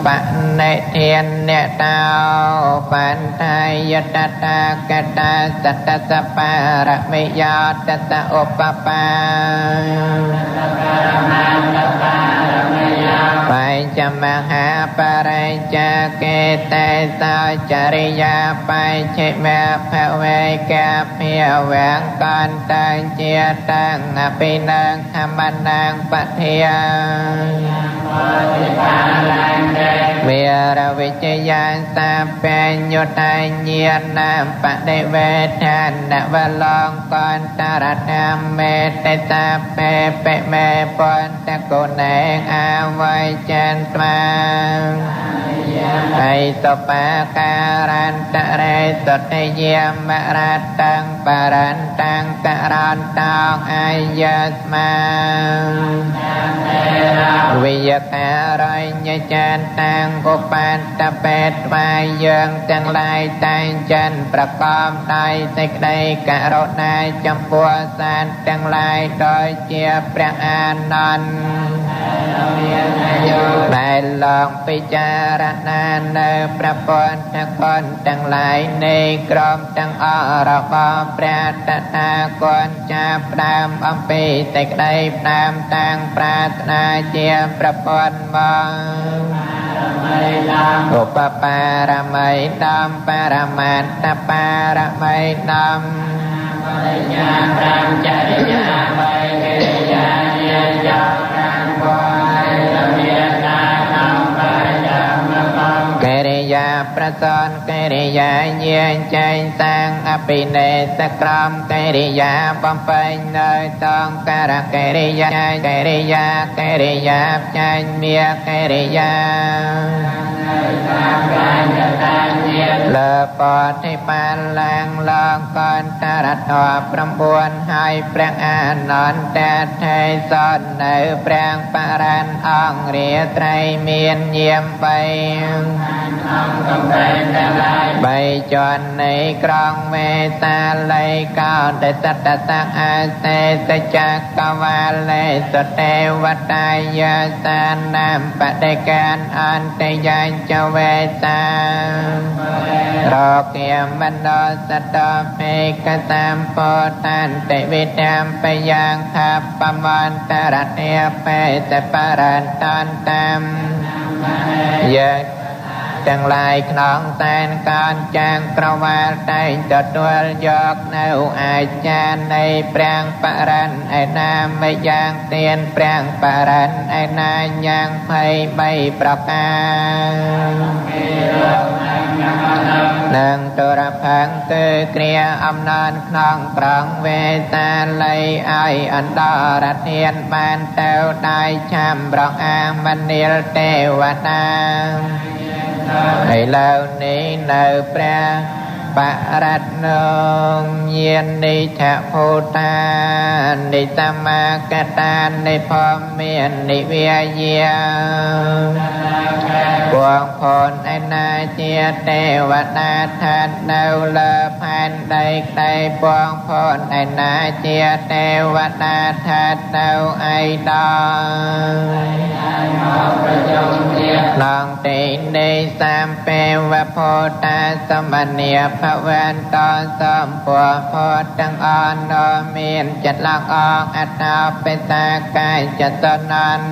បនិធានអ្នកតោបន្តាយតតាកតាសតសបារមិយោតតឧបបាបញ្ចមហាបរិច្ចាកេតេសោចរិយាបញ្ឆិមភវេកាភិវံកន្តੰជាតੰអភិនងខមនាងបធាមេរវិជ្យាសាបញ្ញុតញ្ញានាមបដិវេឋានវលងកន្តរធម្មេតេតាពេបិមេពន្តគុណេអវ័យចន្ត្វាអៃតបាការន្តរេសតិយាមរតੰបរន្តੰករន្តោអាយស្មាវិយការញ្ញចន្តាំងឧបានតបេត្វាយយើងទាំងឡាយតែងចិនប្រកបដោយសេចក្តីករុណាចំពោះសានទាំងឡាយដោយជាព្រះអានន្ទដែលឡងពិចារណានៅព្រះពុទ្ធគុណទាំងឡាយនៃក្រុមទាំងអស់របស់ព្រះតថាគតចាប់ផ្ដើមអំពីសេចក្តីផ្ដើមតាំងប្រាថ្នាជាព្រះពុទ្ធមកឧបបារមីដំបរមត្តបារមីដំបរិញ្ញា5ចរិយា3កិរិយាញាច5វយមេតាធម្មកម្មកិរិយាប្រសនកិរិយាយាងចែងតាំងអភិនេសក្រមកិរិយាបំពេញនៅតងការកិរិយាកិរិយាកិរិយាចែងមាកិរិយាលើបតិបាលឡើងឡងកន្តរធម៌9ហើយព្រះអានន្ទថេសននៅព្រះបរិញ្ញអង្គរាត្រីមានយាម3បីជាន់នៃក្រុងវេសាលីកោតសតសៈអាសេសចកវាលេសទេវតាយាសានាមបដិកានអន្តយាចវេសារគាមនោសតភេកសម្ពោតានតិវិត្យាមបយ៉ាងថាបមន្តរតិបេតបរន្តន្តាមយាទាំងឡាយក្នុងតែនកានចាងក្រវាលតែងទទួលយកនៅអាចារ្យនៃព្រះបរិញ្ញឯណាមិនយ៉ាងទានព្រះបរិញ្ញឯណាយ៉ាង23ប្រការនឹងទរផឹងគឺគ្រាអំណានក្នុងក្រុងវេសាលីឲ្យអន្តរធានបានទៅដៃឆាំប្រអាមនាលទេវតាឥឡូវនេះនៅព្រះបរតនងញានិធភូតានិសមាកតានិភមាននិវាយាពងផនឯណាជាទេវតាឋាននៅលើផែនដីក្តីពងផនឯណាជាទេវតាឋាននៅឯដល់ឡងទីនេះសាមពេវភូតាសមនីភវន្តសំពោភូទាំងអនមានចិត្តលកអអតោបេតាកាយចតនន្ទ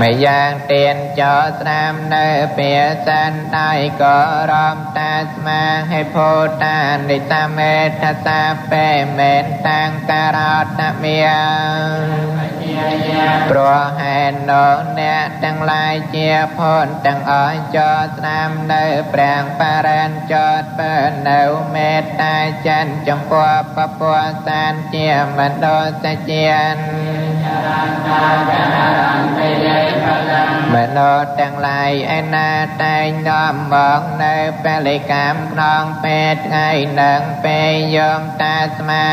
ម្យ៉ាងទៀនចោស្រាមនៅពាសិនដៃក៏រំតាស្មាហេភូតានិតាមេថសាពេមេនតាំងការោតមាព្រោះហេតុនោះអ្នកទាំងឡាយជាផនទាំងអស់ចោស្រាមនៅព្រះបរិញ្ញចោតបើនៅមេត្តាចិនចំពោះពពុទ្ធសានជាមនោសជានមនោទាំងឡាយឯណាតែងនាំមកនៅពលិកម្មក្នុងពេលថ្ងៃនិងពេលយមតាស្មា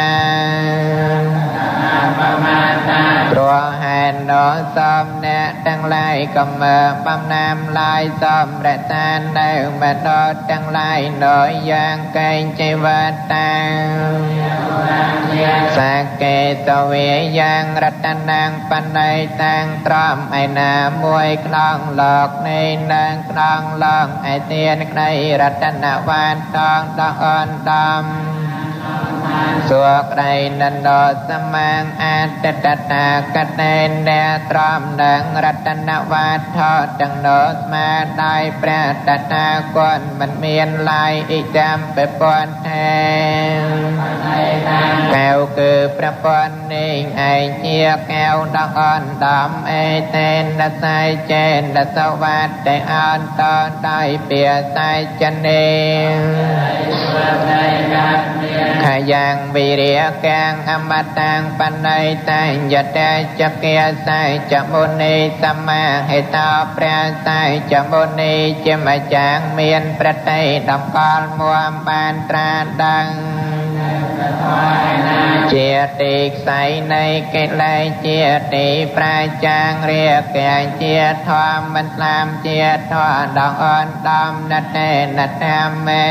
ព្រោះហេតុនោះសំអ្នកទាំងឡាយក៏មើបំណាំឡាយសំរក្សានៅមនោទាំងឡាយដោយយ៉ាងកែងជីវិតតា សាកេតវេយ៉ាងរតនាងបណៃតាំងត្រមឯណាមួយក្នុងលោកនេះនិងក្នុងលោកឯទានក្តីរតនវានតងដកអនដំសួក្តីនន្តសមាងអត្តតតាកតេនែត្រមនឹងរតនវាថទាំងនោះស្មាដោយព្រះតថាគតមិនមានឡើយអ៊ីចាំបពន្ធទេកែវគឺប្រពន្ធនេះឯងជាកែវដកអនដំអេតេនសៃចេនសវត្តទេអន្តដោយពាសៃចនេខយ៉ាងវិរិយកាំងអមតាំងបណៃតាញយតេចគាសៃចមុនីសមាហេតោព្រះសៃចមុនីជាម្ចាស់មានប្រតិតម្កល់មួមបានត្រាដឹងជាទីខ្សែនៃកិលេសជាទីប្រាចាងរាគៈជាធម្មមិនស្លាមជាធម៌ដងអនដំណតេណធម្មេ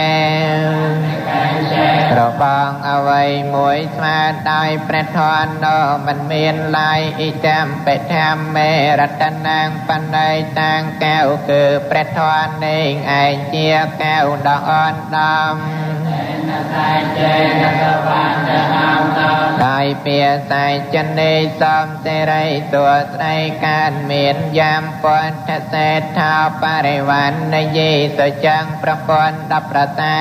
របងអ្វីមួយស្មាដោយព្រះធម៌នោះមិនមានឡើយអ៊ីចាំបិធម្មេរតនាងបណៃតាងកែវគឺព្រះធម៌នេះឯងជាកែវដងអនដំដោយពាសៃចនេសំសិរីទោស្រីកានមានយ៉ាមពន្ធសេដ្ឋោបរិវណ្ណយេសុចាំងប្រពន្ធដប្រតា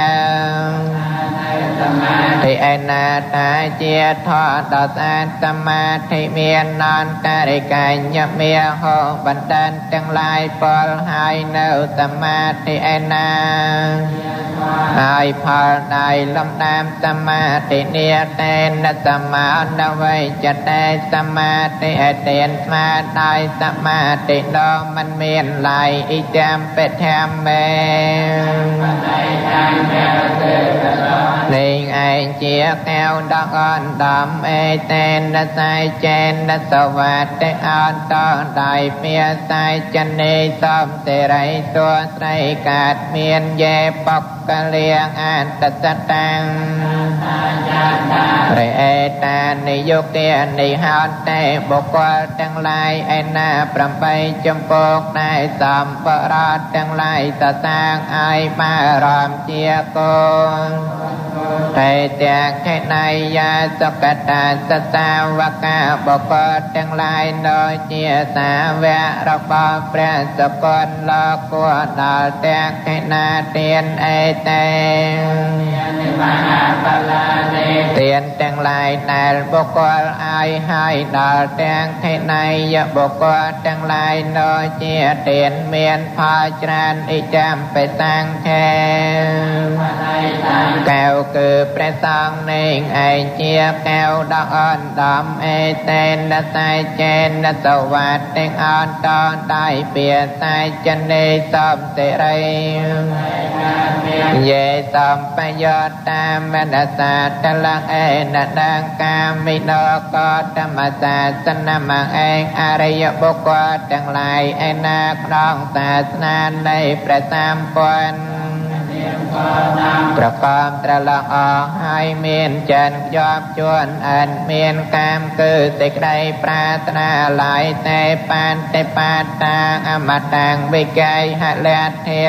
ធិឯណាតាជាធរដ៏ស្អាតសមាធិមាននន្តរិកញ្ញមាហោបណ្ដានទាំងឡាយពលហើយនៅសមាធិឯណាហើយផលដោយលំដាមសមាធិនិតេនសមានវេចតេសមាធិអតេនស្មាដោយសមាធិដ៏មិនមានឡើយអ៊ីចាំបិធម្មេនេះឯងជាកែវដកអនដំអេតេនសៃចេនសវត្តអន្តដោយពាសៃចនេសំសិរីទោស្រីកាតមានយេបកកលៀងអន្តសតាំងព្រះអេតានិយុគានិហោតេបុគ្គលទាំងឡាយឯណា8ចំពោះដែលសំបរតទាំងឡាយសសាងឲ្យបារម្ភជាកូនតែទាំងខេណៃយាសុកតាសសាវកាបុគ្គលទាំងឡាយដូចជាសាវករបស់ព្រះសុគន្ធលោកគួរដល់ទាំងខេណាទានអេតេទានទាំងឡាយដែលបុគ្គលឲ្យហើយដល់ទាំងខេណៃយបុគ្គលទាំងឡាយដូចជាទានមានផលច្រើនអ៊ីចាំបេតាំងខេកែវគឺព្រះសង្ឃនេះឯងជាកែវដកអនដំអេតេនសៃចេនសវត្តទាំងអន្តដោយពាសៃចនេសំសិរីយេសំបយោតាមនសាតលអេនដងកាមិណកតមសាសនមឯងអរិយបុគ្គលទាំងឡាយឯណាក្នុងសាសនានៃព្រះសម្ពុទ្ធប្រកបត្រឡអហើយមានចិនខ្ជាប់ជួនអិនមានកាមគឺសេចក្តីប្រាថ្នាឡើយទេបានទេបាតាអមតាំងវិក័យហលធា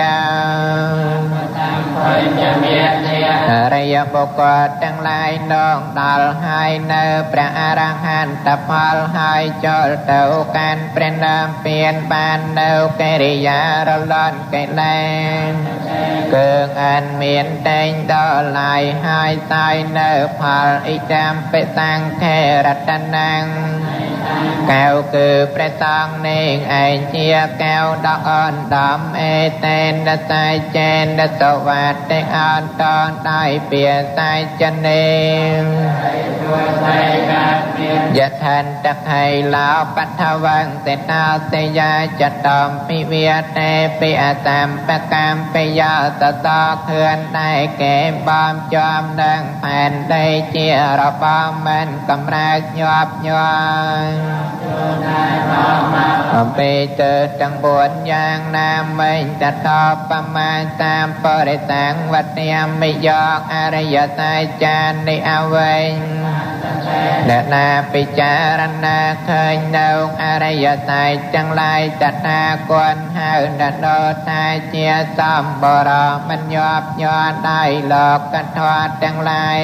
អរិយបុគ្គលទាំងឡាយនងដល់ហើយនៅព្រះអរហន្តផលហើយចូលទៅកាន់ព្រះនាមពៀនបាននៅកិរិយារលន់កិលេសគឺអនមានតែងដល់ឡាយហើយសាយនៅផលអ៊ីចាំបិសង្ខេរតនាងកែវគឺព្រះសង្ឃនេះឯងជាកែវដកអនដំអេតេនសៃចេនសវត្តអន្តដោយពាសៃចនេយថាន្តខៃឡោបថវងសេតោសេយាចតំពិវិតេពិអសម្បកម្មបយោតតខឿនដែលគេបំចំនឹងផែនដីជារបំមិនកំរើកញាប់ញ័រអំពីទៅទាំង4យ៉ាងណាមិញតតបមាតាមបរិសាំងវត្យាមិយកអរិយសច្ចានិអវេញ អ្នកណាពិចារណាឃើញនៅអរិយសច្ចទាំងឡាយតថាគតហៅអ្នកនោះថាជាសម្បរោះមិនញាប់ញ័រដោយលោកធម៌ទាំងឡាយ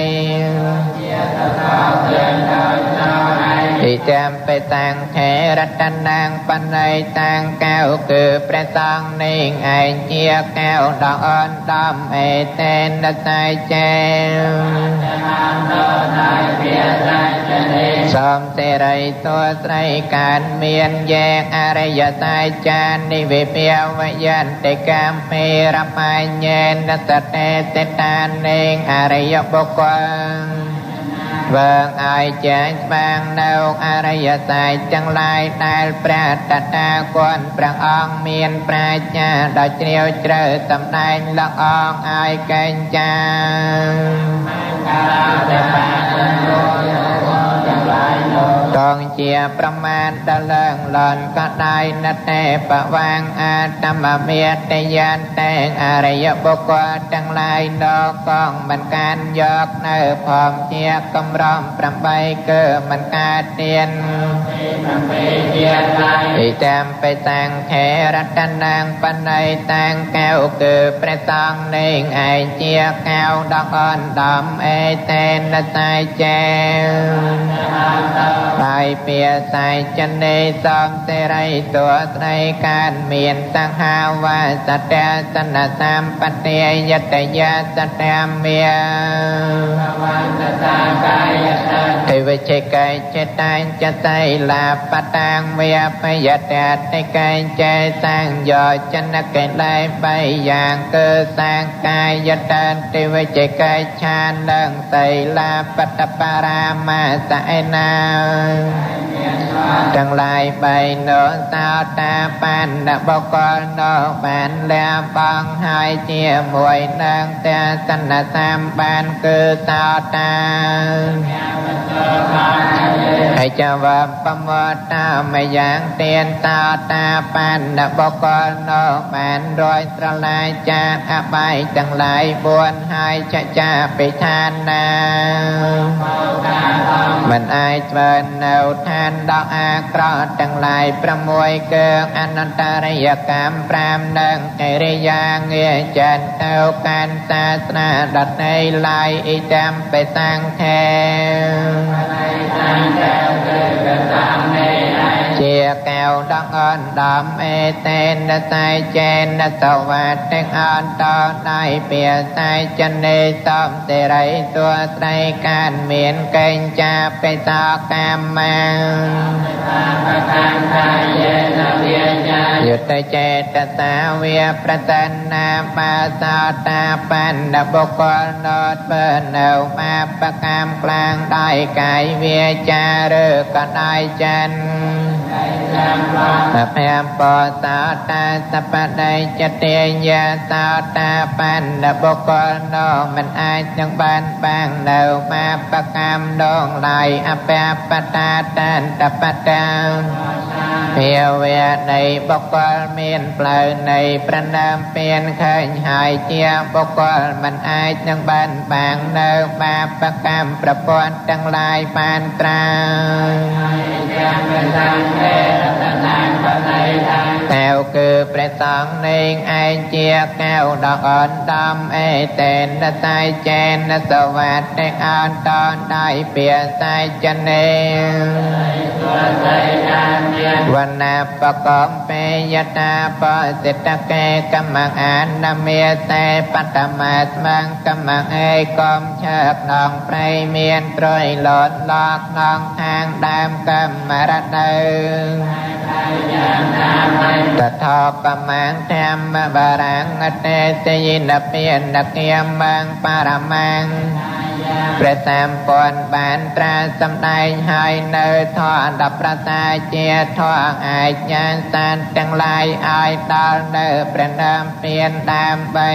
ឥចាំបេតាំងខេរតនាងបណៃតាំងកែវគឺព្រះសង្ឃនេះឯងជាកែវដ៏អនដំអេតេនសៃចេសំសិរីទោស្រីកានមានយែកអរិយសច្ចចានិវិភាវយន្តិកម្មមេរបញ្ញេនសតេតិតានេងអរិយបុគ្គលធ្វើឲ្យចែងស្វាងនៅអរិយសច្ចទាំងឡាយដែលព្រះតថាគតព្រះអង្គមានប្រាជ្ញាដ៏ជ្រាវជ្រៅសម្ដែងល្អងឲ្យកេញ្ចាតងជាប្រមាណដល់ឡើងលន់ក៏ដៃណតេបវាងអាតមមេតយន្តេអរិយបុគ្គលទាំងឡាយដល់កងមិនកានយកនៅផងជាកំរំ8គឺមិនកើតទៀនឥតាមបេតាំងខេរតនាងបណៃតាំងកែវគឺព្រះសង្ឃនេះឯងជាកែវដ៏អនដំអេតេនសៃចេដោយពាសៃចនេសំសិរីទោស្រីកានមានសង្ហាវាសតេសនសម្បត្តិយតយាសតមេទេវជិកៃចេតាញចតៃលាបតាងវេបយតតិកៃចេសាំងយោចនកេឡៃបីយ៉ាងគឺសាងកាយតតិវជិកៃឆាននឹងសីលាបតបរាមាសឯណាទាំងឡាយបីនោះសោតាបណ្ណបុគ្គលនោះបានលះបង់ហើយជាមួយនឹងទស្សនសម្បានគឺសោតាហើយចវបមតាមយ៉ាងទានសោតាបណ្ណបុគ្គលនោះបានរយត្រឡាយចាអបាយទាំងឡាយ4ហើយចចាពិឋានណាមិនអាចធ្វើនៅឋានដ៏អាក្រក់ទាំងឡាយ6គឺអនន្តរិយកម្ម5និងកិរិយាងារចិត្តទៅកាន់សាសនាដទៃឡាយអ៊ីចាំបេសង្ឃេជាកែវដងអនដំអេតេនសៃចេនសវតិអន្តដៃពាសៃចនេសំសិរីទោស្រីកានមានកេញ្ចាបេសកម្មយុតចេតសាវិប្រតនាបាសោតាបណ្ណបុគ្គលនោធ្វើនៅបាបកម្មក្លាងដោយកាយវាចាឬក៏ដោយចិនភមបសោតាសបដិចតិយាសោតាបណ្ណបុគ្គលនោមិនអាចនឹងបានបាំងនៅបាបកម្មដងឡាយអបបតាតន្តបតាភាវៈនៃបុគ្គលមានផ្លូវនៃប្រណាមពៀនឃើញហើយជាបុគ្គលមិនអាចនឹងបានបាំងនៅបាបកម្មប្រព័ន្ធទាំងឡាយបានត្រាកែវគឺព្រះសង្ឃនេះឯងជាកែវដ៏អនដំអេតេនសៃចេនសវតិអន្តដៃពាសៃចនេវណ្ណបកំពេយតាបសិតកេកម្មអានមេសេបតមាស្មងកម្មអេកំឆើកនងប្រៃមានត្រយលត់លកនងខាងដើមកម្មរដូវតថោបមាងធម្មបរាងតេសយិនពានគាមងបរមាងព្រះសម្ព័ន្ធបានត្រាសម្ដែងហើយនៅធម៌ដល់ប្រសាជាធម៌អាចញាសានទាំងឡាយឲ្យដល់នៅព្រះនាមពៀនដើម្បី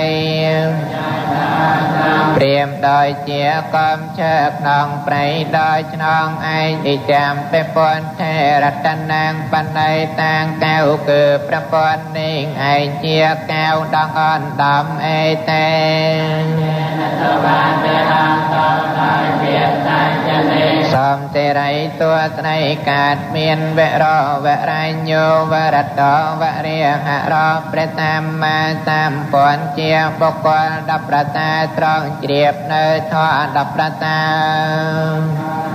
ព្រាមដោយជាកំឈើក្នុងព្រៃដោយឆ្នងឯងអិចាំពេពន្ធថេរតនាងបណៃតាងកែវគឺប្រពន្ធនេះឯងជាកែវដងអនដំអេតេ សូមសិរីសួស្តីកើតមានវរវរញ្ញោវរតោវរិហរោព្រះសម្មាសម្ពុទ្ធជាបុគ្គល10ប្រការត្រង់ជ្រាបនៅធម៌10ប្រការ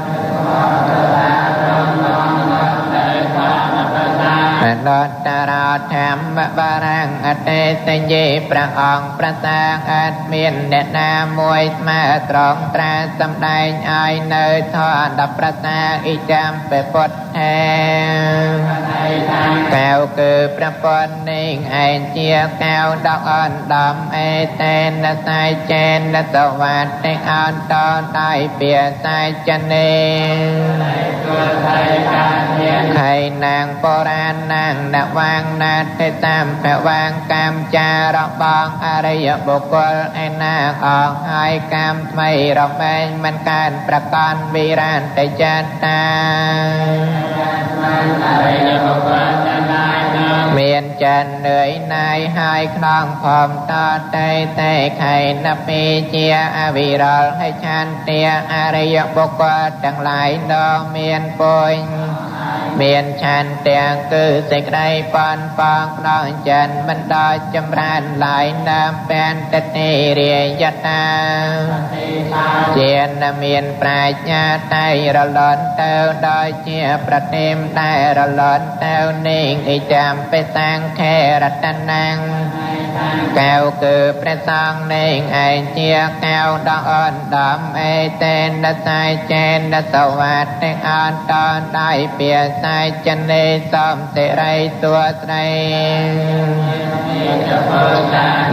អនុត្តរោធម្មបរាំងអតេសញ្ញេព្រះអង្គប្រសាងអត់មានអ្នកណាមួយស្មើត្រង់ត្រាសម្ដែងឲ្យនៅធម៌10ប្រការអ៊ីចាំពពុទ្ធេកែវគឺព្រះពុទ្ធនេះឯងជាកែវដកអណ្ដំអេតេនសៃចេនសវត្តិអន្តដោយពាសៃចនេខៃនាងបរាណាងនវាងណាថេតាមភវាងកម្មចារបងអរិយបុគ្គលឯណាអងហើយកម្មថ្មីរមែងមិនកើនប្រកនវិរានតិចតាមានចិននឿយណាយហើយខ្នងភមតតេតេខៃណពីជាអវិរលហើយឆន្ទាអរិយបុគ្គលទាំងឡាយដ៏មានពុញមានឆន្ទៈគឺសេចក្តីប៉នប៉ងក្នុងចិនមិនដល់ចម្រើនឡើយណាមពន្តតិរិយតាជានមានប្រាជ្ញាតែរលន់ទៅដោយជាប្រតិមដែលរលន់ទៅនេះអិចាំបេសង្ខេរតនាងកែវគឺព្រះសង្ឃនេះឯងជាកែវដ៏អណ្ដំអេតេនសៃចេនសវត្តិអន្តដោយពាសៃចនេសំសិរីសួស្តី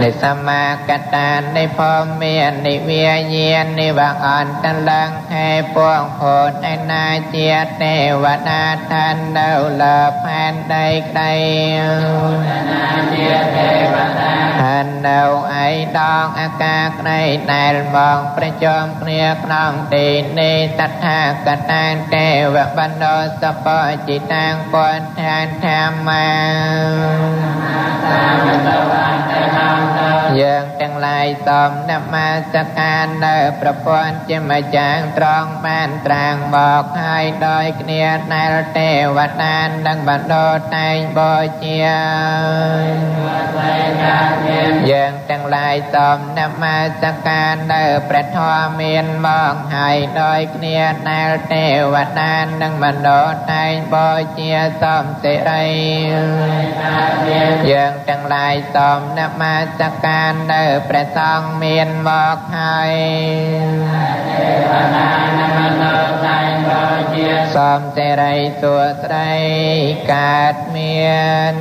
និសមាកតានិភមាននិវាយានិវអន្តលង្ហេពងភូតឯណាជាទេវតាឋាននៅលើផែនដីក្តីឋាននៅឯដងអាកាសក្តីដែលមកប្រជុំគ្នាក្នុងទីនេះតថាគតាទេវបណ្ដោសបจิតាំងពន្ធានធម្មាយើងទាំងឡាយសូមនមស្ការនៅប្រពន្ធជាម្ចាស់ត្រង់បានត្រាងមកហើយដោយគ្នាដែលទេវតានិងបណ្ដោតែងបូជាយើងទាំងឡាយសូមនមស្ការនៅព្រះធម៌មានមកហើយដោយគ្នាដែលទេវតានិងបណ្ដោតែងបូជាសូមសិរីយើងទាំងឡាយសូមនមស្ការនៅព្រះសង្ឃមានមកហើយសូមសិរីសួស្តីកើតមាន